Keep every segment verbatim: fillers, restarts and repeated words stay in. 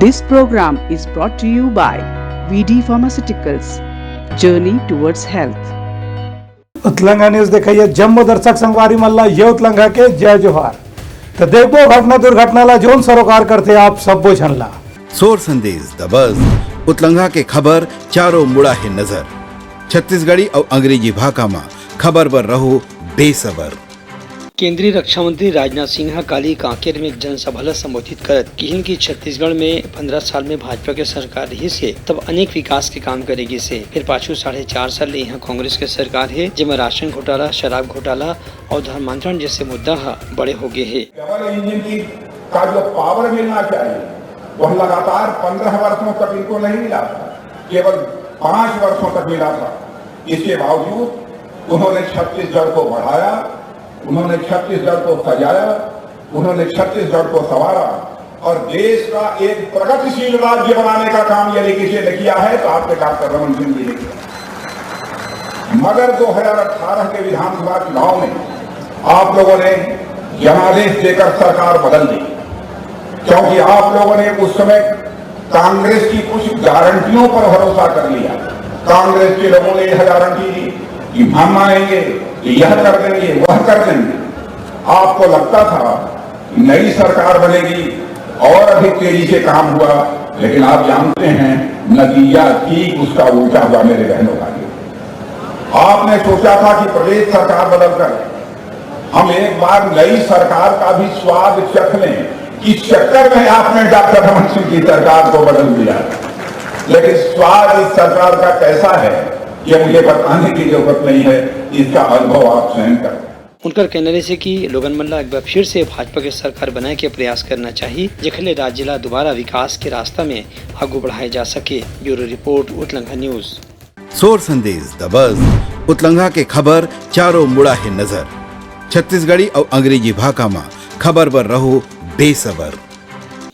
This program is brought to you by V D Pharmaceuticals, journey towards health. उतलंघा news देखइया जम्मो दर्शक संगवारी मन ला ये उतलंघा के जय जोहार। तो देखबो घटना दुर्घटना ला जोन सरोकार करथे आप सब्बो झन ला। सोर संदेश दबस, उतलंघा के खबर चारों मुड़ा हे नजर। छत्तीसगढ़ी अउ अंग्रेजी भाखा मा खबर बर रहो बेसबर। केंद्रीय रक्षा मंत्री राजनाथ सिंह ह काली कांकेर में एक जनसभा ल संबोधित करत किहिन कि छत्तीसगढ़ में पंद्रह साल में भाजपा के सरकार रहिस हे, तब अनेक विकास के काम करे गिस हे। फिर पाछू साढ़े चार साल ले इहां कांग्रेस के सरकार हे, जेमा राशन घोटाला, शराब घोटाला अउ धर्मांतरण जैसे मुद्दा ह बड़े हो गे हे। डबल इंजन की का जो पावर मिलना चाहिए, वह लगातार पंद्रह वर्षों तक इनको नहीं मिला था, केवल पांच वर्षों तक मिला था। इसके बावजूद उन्होंने छत्तीसगढ़ को बढ़ाया, उन्होंने छत्तीसगढ़ को सजाया, उन्होंने छत्तीसगढ़ को संवारा और देश का एक प्रगतिशील राज्य बनाने का काम यदि किसी ने किया है तो आपके डॉक्टर रमन सिंह जी ने किया। मगर दो हज़ार अठारह के विधानसभा चुनाव में आप लोगों ने जनादेश देकर सरकार बदल दी, क्योंकि आप लोगों ने उस समय कांग्रेस की कुछ गारंटियों पर भरोसा कर लिया। कांग्रेस के लोगों ने यह गारंटी दी कि हम आएंगे, कि यह कर देंगे, वह कर देंगे। आपको लगता था कि नई सरकार बनेगी और अधिक तेजी से काम हुआ, लेकिन आप जानते हैं नतीजा ठीक उसका उल्टा हुआ मेरे बहनों भाइयों। आपने सोचा था कि प्रदेश सरकार बदलकर हम एक बार नई सरकार का भी स्वाद चख लें। इस चक्कर में आपने डॉक्टर रमन सिंह की सरकार को बदल दिया, लेकिन स्वाद इस सरकार का कैसा है, ये मुझे बताने की जरूरत नहीं है, इसका अनुभव आप स्वयं करें। उनकर कहना रहिस हे कि लोगन मन ला एक बार फिर से भाजपा के सरकार बनाए के प्रयास करना चाहिए, जेखर ले राज्य ला दोबारा विकास के रास्ता में आगू बढ़ाए जा सके। ब्यूरो रिपोर्ट, उतलंघा न्यूज। सोर संदेश दबस, उतलंघा के खबर चारों मुड़ा हे नजर। छत्तीसगढ़ी अउ अंग्रेजी भाखा मा खबर बर रहो बेसबर।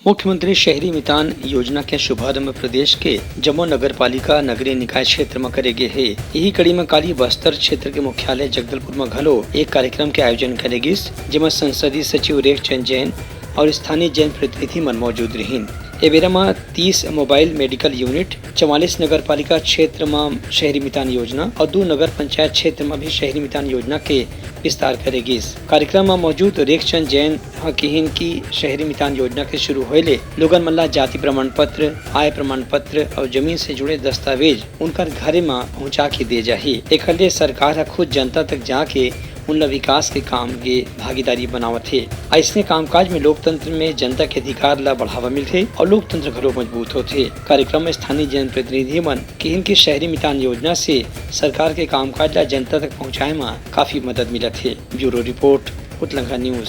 मुख्यमंत्री शहरी मितान योजना के शुभारंभ प्रदेश के जम्मो नगर पालिका, नगरीय निकाय क्षेत्र म करे गे हे। यही कड़ी म काली बस्तर क्षेत्र के मुख्यालय जगदलपुर म घलो एक कार्यक्रम के आयोजन करे गिस, जेमा संसदीय सचिव रेखचंद जैन अउ स्थानीय जनप्रतिनिधि मन मौजूद रिहिन। ए बेरा म तीस मोबाइल मेडिकल यूनिट, चवालीस नगर पालिका क्षेत्र म शहरी मितान योजना अउ दू नगर पंचायत क्षेत्र म भी शहरी मितान योजना के विस्तार करे गिस। कार्यक्रम म मौजूद रेखचंद जैन ह किहिन कि शहरी मितान योजना के शुरू होए ले लोगन मन ला जाति प्रमाण पत्र, आय प्रमाण पत्र अउ जमीन से जुड़े दस्तावेज उनकर घरे म पहुंचा के दे जाही। एखर ले सरकार ह खुद जनता तक जाके उन ला विकास के काम के भागीदारी बनावत हे। अइसने कामकाज में लोकतंत्र में जनता के अधिकार ला बढ़ावा मिलथे अउ लोकतंत्र घलो मजबूत होथे। कार्यक्रम में स्थानीय जनप्रतिनिधि मन किहिन कि शहरी मितान योजना से सरकार के कामकाज ला जनता तक पहुंचाए म काफी मदद मिलत हे। ब्यूरो रिपोर्ट, उतलंघा न्यूज।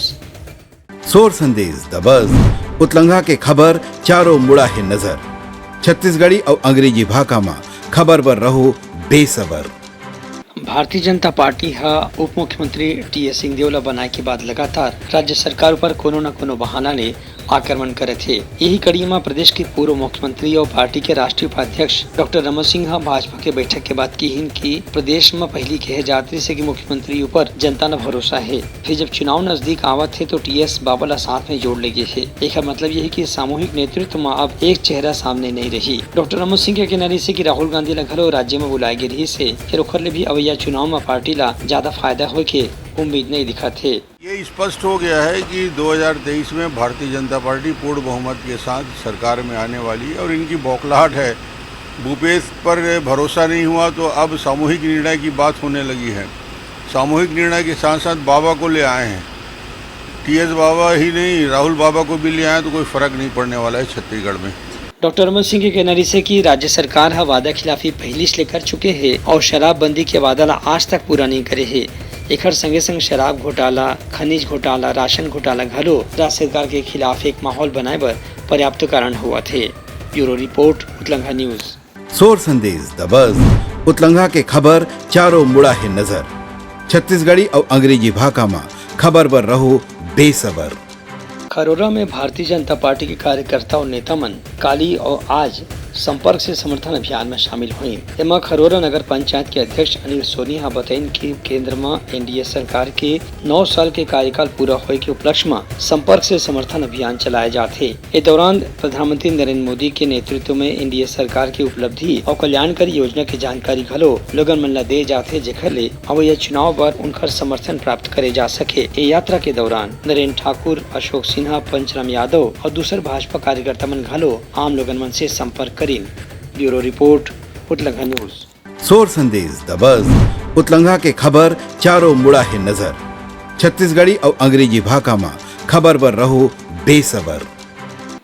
सोर संदेश दबस, उतलंघा के खबर चारों मुड़ा हे नजर। छत्तीसगढ़ी अउ अंग्रेजी भाखा मा खबर बर रहो बेसबर। भारतीय जनता पार्टी ह उप मुख्यमंत्री टीएस सिंहदेव ल बनाए के बाद लगातार राज्य सरकार ऊपर कोनो न कोनो बहाना ले आक्रमण करत हे। यही कड़ी म प्रदेश के पूर्व मुख्यमंत्री अउ पार्टी के राष्ट्रीय उपाध्यक्ष डॉक्टर रमन सिंह ह भाजपा के बैठक के बाद किहिन कि प्रदेश म पहिली कहे जात रहिस हे कि मुख्यमंत्री ऊपर जनता ल भरोसा हे, फिर जब चुनाव नजदीक आवत हे तो टीएस बाबा ला साथ में जोड़ ले गे हे। एकर मतलब ये हे कि सामूहिक नेतृत्व म अब एक चेहरा सामने नइ रही। डॉक्टर रमन सिंह के कहना रहिस हे कि राहुल गांधी ला घलो राज्य म बुलाए गे रहिस हे, फेर ओखर ले भी अवइया चुनाव म पार्टी ला ज्यादा फायदा होए के उम्मीद नइ दिखत हे। ये स्पष्ट हो गया है कि दो हज़ार तेईस में भारतीय जनता पार्टी पूर्ण बहुमत के साथ सरकार में आने वाली है और इनकी बौखलाहट है। भूपेश पर भरोसा नहीं हुआ तो अब सामूहिक निर्णय की बात होने लगी है। सामूहिक निर्णय के साथ साथ बाबा को ले आए हैं। टीएस बाबा ही नहीं, राहुल बाबा को भी ले आए तो कोई फर्क नहीं पड़ने वाला है छत्तीसगढ़ में। डॉक्टर रमन सिंह के कहना रहिस हे कि राज्य सरकार ह वादा खिलाफी पहिली ले कर चुके हे अउ शराबबंदी के वादा ला आज तक पूरा नइ करे हे। एखर संगे संग शराब घोटाला, खनिज घोटाला, राशन घोटाला घलो राज्य सरकार के खिलाफ एक माहौल बनाए बर पर्याप्त कारण होवत हे। ब्यूरो रिपोर्ट, उतलंघा न्यूज। सोर संदेश दबस, उतलंघा के खबर चारों मुड़ा हे नजर। छत्तीसगढ़ी अउ अंग्रेजी भाखा मा खबर बर रहो बेसबर। खरोरा में भारतीय जनता पार्टी के कार्यकर्ता अउ नेता मन काली अउ आज संपर्क से समर्थन अभियान में शामिल हुई। एमा खरोरा नगर पंचायत के अध्यक्ष अनिल सोनी ह बताइन कि केंद्र म एनडीए सरकार के नौ साल के कार्यकाल पूरा होए के उपलक्ष्य म संपर्क से समर्थन अभियान चलाए जाथे। ए दौरान प्रधानमंत्री नरेंद्र मोदी के नेतृत्व में एनडीए सरकार के उपलब्धि अउ कल्याणकारी योजना के जानकारी घलो लोगन मन ला दे जाथे, जेखर ले अवइया चुनाव बर उनकर समर्थन प्राप्त करे जा सके। ए यात्रा के दौरान नरेंद्र ठाकुर, अशोक सिन्हा, पंचराम यादव अउ दूसर भाजपा कार्यकर्ता मन घलो आम लोगन मन से संपर्क करिन। ब्यूरो रिपोर्ट, उतलंघा न्यूज। सोर संदेश दबस, उतलंघा के खबर चारों मुड़ा हे नजर। छत्तीसगढ़ी अउ अंग्रेजी भाखा म खबर बर रहो बेसबर।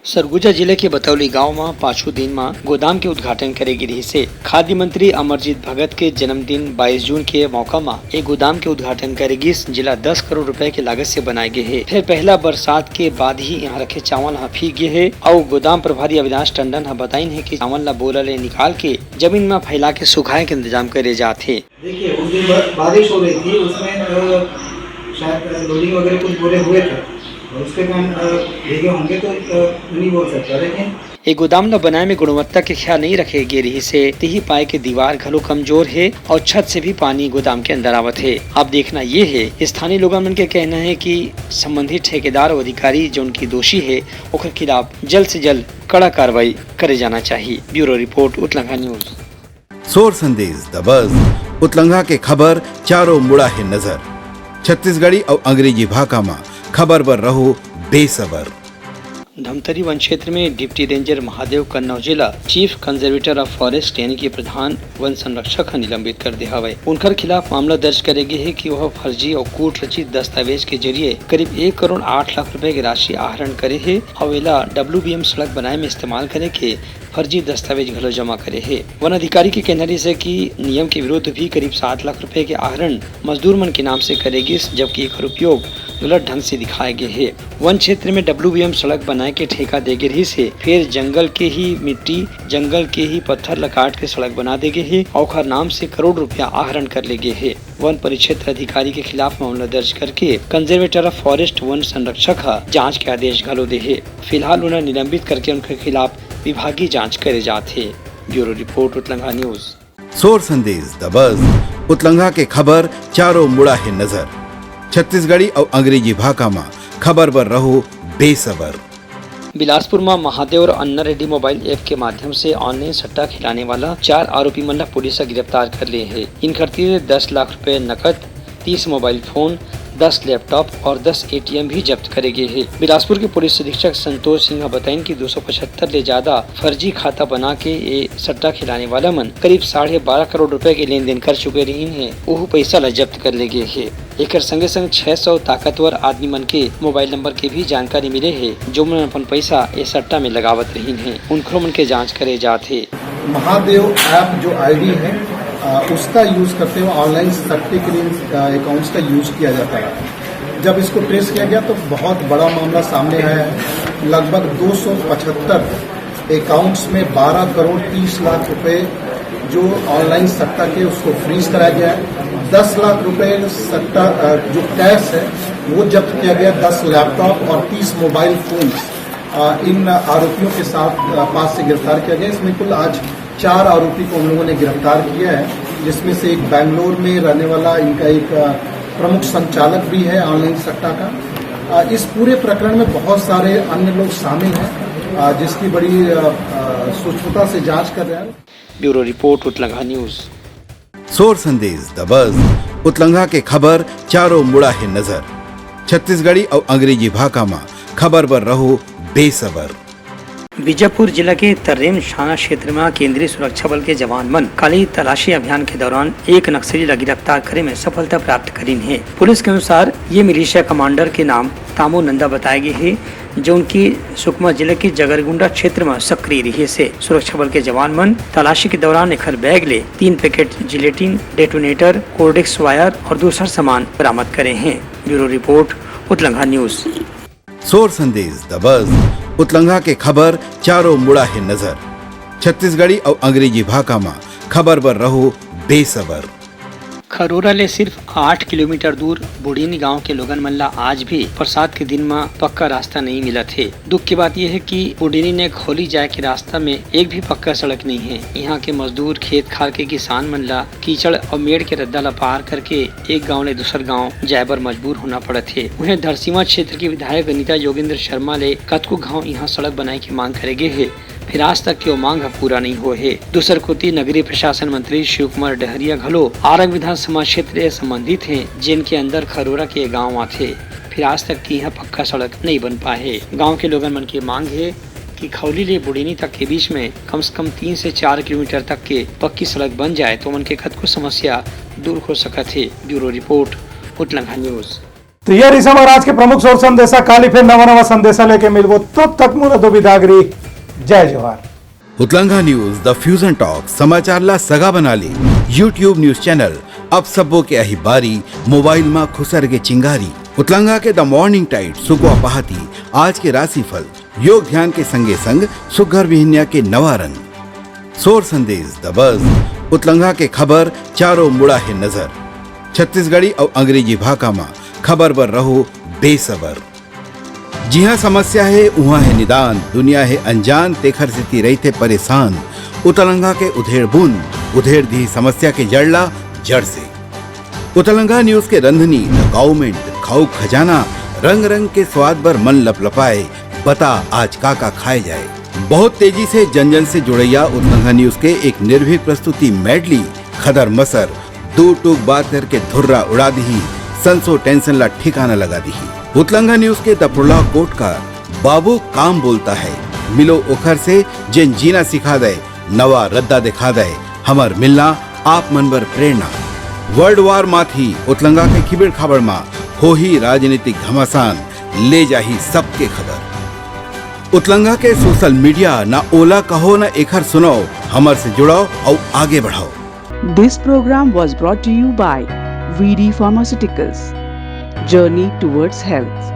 सरगुजा जिले के बतौली गांव म पाछू दिन म गोदाम के उद्घाटन करे गे रिहिस हे। खाद्य मंत्री अमरजीत भगत के जन्मदिन बाईस जून के मौका म ए गोदाम के उद्घाटन करे गिस, जेला दस करोड़ रुपए के लागत से बनाए गे हे। फेर पहला बरसात के बाद ही यहां रखे चावल ह फीक गे हे अउ गोदाम प्रभारी अविनाश टंडन ह बताइन हे कि चावल ल बोरा ले निकाल के जमीन म फैला के सुखाए के इंतजाम करे जात हे। देखिए, उस दिन बा-, बारिश हो रही थी, उसमें, अ, शायद लोडिंग वगैरह कुछ बोरे हुए थे, और उसके कारण, अ, भीगे होंगे, तो, अ, नहीं बोल सकता, लेकिन ए गोदाम ल बनाए में गुणवत्ता के ख्याल नइ रखे गे रिहिस हे, तिही पाए के दीवार घलो कमजोर हे अउ छत से भी पानी गोदाम के अंदर आवत हे। अब देखना ये हे, स्थानीय लोगन मन के कहना हे कि संबंधित ठेकेदार अउ अधिकारी जउन की दोषी हे, ओकर खिलाफ जल्द से जल्द कड़ा कार्रवाई करे जाना चाहिए। ब्यूरो रिपोर्ट, उतलंघा न्यूज। सोर संदेश दबस, उतलंघा के खबर चारों मुड़ा हे नजर। छत्तीसगढ़ी अउ अंग्रेजी भाखा म खबर बर रहो बेसबर। धमतरी वन क्षेत्र में डिप्टी रेंजर महादेव कन्नौजे ला चीफ कंजर्वेटर ऑफ फॉरेस्ट यानी कि प्रधान वन संरक्षक ह निलंबित कर दे हवय। उनकर खिलाफ मामला दर्ज करे गे हे कि वह फर्जी अउ कूट रचित दस्तावेज के जरिए करीब एक करोड़ आठ लाख रुपए के राशि आहरण करे हे अउ एला डब्ल्यूबीएम सड़क बनाए में इस्तेमाल करे के फर्जी दस्तावेज घलो जमा करे हे। वन अधिकारी के कहना रिहिस हे कि नियम के विरुद्ध भी करीब सात लाख रुपए के आहरण मजदूर मन के नाम से करे गिस, जबकि एकर उपयोग गलत ढंग से दिखाए गे हे। वन क्षेत्र में डब्ल्यूबीएम सड़क बनाए के ठेका दे गे रिहिस हे, फेर जंगल के ही मिट्टी, जंगल के ही पत्थर ल काट के सड़क बना दे गे हे अउ ओखर नाम से करोड़ रुपया आहरण कर ले गे हे। वन परिक्षेत्र अधिकारी के खिलाफ मामला दर्ज करके कंजर्वेटर ऑफ फॉरेस्ट वन संरक्षक ह जांच के आदेश घलो दे हे। फिलहाल उन्हें निलंबित करके उनके खिलाफ विभागीय जांच करे जात हे। ब्यूरो रिपोर्ट, उतलंघा न्यूज। सोर संदेश दबस, उतलंघा के खबर चारों मुड़ा हे नजर। छत्तीसगढ़ी अउ अंग्रेजी भाखा म खबर बर रहो बेसबर। बिलासपुर म महादेव अउ अन्ना रेड्डी मोबाइल ऐप के माध्यम से ऑनलाइन सट्टा खिलाने वाला चार आरोपी मन ला पुलिस ह गिरफ्तार कर लिए हे। इनकर तीर दस लाख रुपए नकद, तीस मोबाइल फोन, दस लैपटॉप और दस एटीएम भी जब्त करे गे हे। बिलासपुर के पुलिस अधीक्षक संतोष सिंह ह बताइन कि दो सौ पचहत्तर ले ज्यादा फर्जी खाता बना के ए सट्टा खिलाने वाला मन करीब साढ़े बारह करोड़ रुपए के लेन देन कर चुके रहिन हे, ओहू पैसा ला जब्त कर ले गे हे। एकर संगे संग छह सौ ताकतवर आदमी मन के मोबाइल नंबर के भी जानकारी मिले हे, जो मन अपन पैसा ए सट्टा में लगावत रहिन हे, उनखरो मन के जांच करे जात हे। महादेव ऐप जो आईडी है, अ, उसका यूज़ करते हुए ऑनलाइन सट्टे के लिए, अ, अकाउंट्स का यूज़ किया जाता है। जब इसको ट्रेस किया गया तो बहुत बड़ा मामला सामने आया है। लगभग दो सौ पचहत्तर अकाउंट्स में बारह करोड़ तीस लाख रुपए जो ऑनलाइन सट्टा के, उसको फ्रीज कराया गया है। दस लाख रुपए सट्टा, अ, जो कैश है, वो जब्त किया गया, दस लैपटॉप और तीस मोबाइल फोन्स, अ, इन आरोपियों के साथ, अ, पास से गिरफ्तार किया गया। इसमें कुल आज चार आरोपी को हम लोगों ने गिरफ्तार किया है, जिसमें से एक बैंगलोर में रहने वाला इनका एक, अ, प्रमुख संचालक भी है ऑनलाइन सट्टा का। अ, इस पूरे प्रकरण में बहुत सारे अन्य लोग शामिल हैं, अ, जिसकी बड़ी, अ, अ, सूक्ष्मता से जांच कर रहे हैं। ब्यूरो रिपोर्ट, उतलंघा न्यूज। सोर संदेश दबस, उतलंघा के खबर चारों मुड़ा हे नजर। छत्तीसगढ़ी अउ अंग्रेजी भाखा म खबर बर रहो बेसबर। बीजापुर जिला के तर्रेम थाना क्षेत्र म केंद्रीय सुरक्षा बल के जवान मन काली तलाशी अभियान के दौरान एक नक्सली ला गिरफ्तार करे में सफलता प्राप्त करिन हे। पुलिस के अनुसार, ये मिलिशिया कमांडर के नाम तामो नंदा बताए गे हे, जो उनकी सुकमा जिले के जगरगुंडा क्षेत्र म सक्रिय रिहिस हे। सुरक्षा बल के जवान मन तलाशी के दौरान एखर बैग ले तीन packet gelatin, detonator, Cordex wire और दूसर सामान बरामद करे हें। ब्यूरो रिपोर्ट, उतलंघा न्यूज। सोर संदेश दबस, उतलंघा के खबर चारों मुड़ा हे नजर। छत्तीसगढ़ी अउ अंग्रेजी भाखा म खबर बर रहो बेसबर। खरोरा ले सिर्फ आठ किलोमीटर दूर बुढ़िनी गांव के लोगन मन ला आज भी बरसात के दिन म पक्का रास्ता नइ मिलत हे। दुख के बात ये हे कि बुढ़िनी ने खौली जाए के रास्ता में एक भी पक्का सड़क नइ हे। इहां के मजदूर, खेत खार के किसान मन ला कीचड़ अउ मेड़ के रद्दा ला पार करके एक गांव ले दूसर गांव जाए बर मजबूर होना पड़त हे। उहें धरसींवा क्षेत्र के विधायक अनिता योगेंद्र शर्मा ले कतको घांव इहां सड़क बनाए के मांग करे गे हे, फिर आज तक के वो मांग ह पूरा नइ होए हे। दूसर कोति नगरीय प्रशासन मंत्री शिव कुमार डहरिया घलो आरग विधानसभा क्षेत्र ले संबंधित हे, जेन के अंदर खरोरा के गांव आथे, फिर आज तक के इहां पक्का सड़क नइ बन पाए हे। गांव के लोगन मन के मांग हे कि खौली ले बुढ़िनी तक के बीच में कम से कम तीन से चार किलोमीटर तक के पक्की सड़क बन जाए, तो मन के कतको समस्या दूर हो सकत हे। ब्यूरो रिपोर्ट, उतलंघा न्यूज। तो ये रहिस हमर आज के प्रमुख सोर संदेशा। काली फिर नवा नवा संदेशा लेके मिलबो, तब तक मोला दो बिदागरी। जय जोहार। उतलंघा न्यूज, द फ्यूजन टॉक, समाचार ला सगा बना ले। YouTube न्यूज चैनल अब सबो के अही बारी, मोबाइल मा खुसर के चिंगारी। उतलंघा के द मॉर्निंग टाइड, सुकवा पहाती, आज के राशिफल, योग ध्यान के संगे संग सुग्घर बिहनिया के नवा रंग। सोर संदेश, द बज, उतलंघा के खबर, चारों मुड़ा हे नजर। छत्तीसगढ़ी अउ अंग्रेजी भाखा मा खबर बर रहो बेसबर। जिहां समस्या हे, उहां हे निदान, दुनिया हे अनजान, तेखर सेती रहिथे परेशान। उतलंघा के उधेड़ बुन, उधेड़ दिही समस्या के जड़ ला जड़ से। उतलंघा न्यूज के रंधनी, द काउमेंट, खाऊ खजाना, रंग रंग के स्वाद बर मन लपलपाए, बता आज का का खाए जाए। बहुत तेजी से जन जन से जुड़ैया उतलंघा न्यूज के एक निर्भीक प्रस्तुति मेडली, खदर मसर, दू टूक बात करके धुर्रा उड़ा दिही, संसो टेंशन ला ठिकाना लगा दिही। उतलंघा न्यूज के दफरुला कोट का बाबू काम बोलता है, मिलो ओखर से जेन जीना सिखा दे, नवा रद्दा दिखा दे, हमर मिलना आप मन बर प्रेरणा। वर्ल्ड वार माथी उतलंघा के खिबेड़ खाबड़ मा होही राजनीतिक घमासान, ले जाही सबके खबर। उतलंघा के सोशल मीडिया, ना ओला कहो ना एखर सुनाओ, हमर से जुड़ाओ अउ आगे बढ़ाओ। This program was brought to you by V D Pharmaceuticals, Journey Towards Health.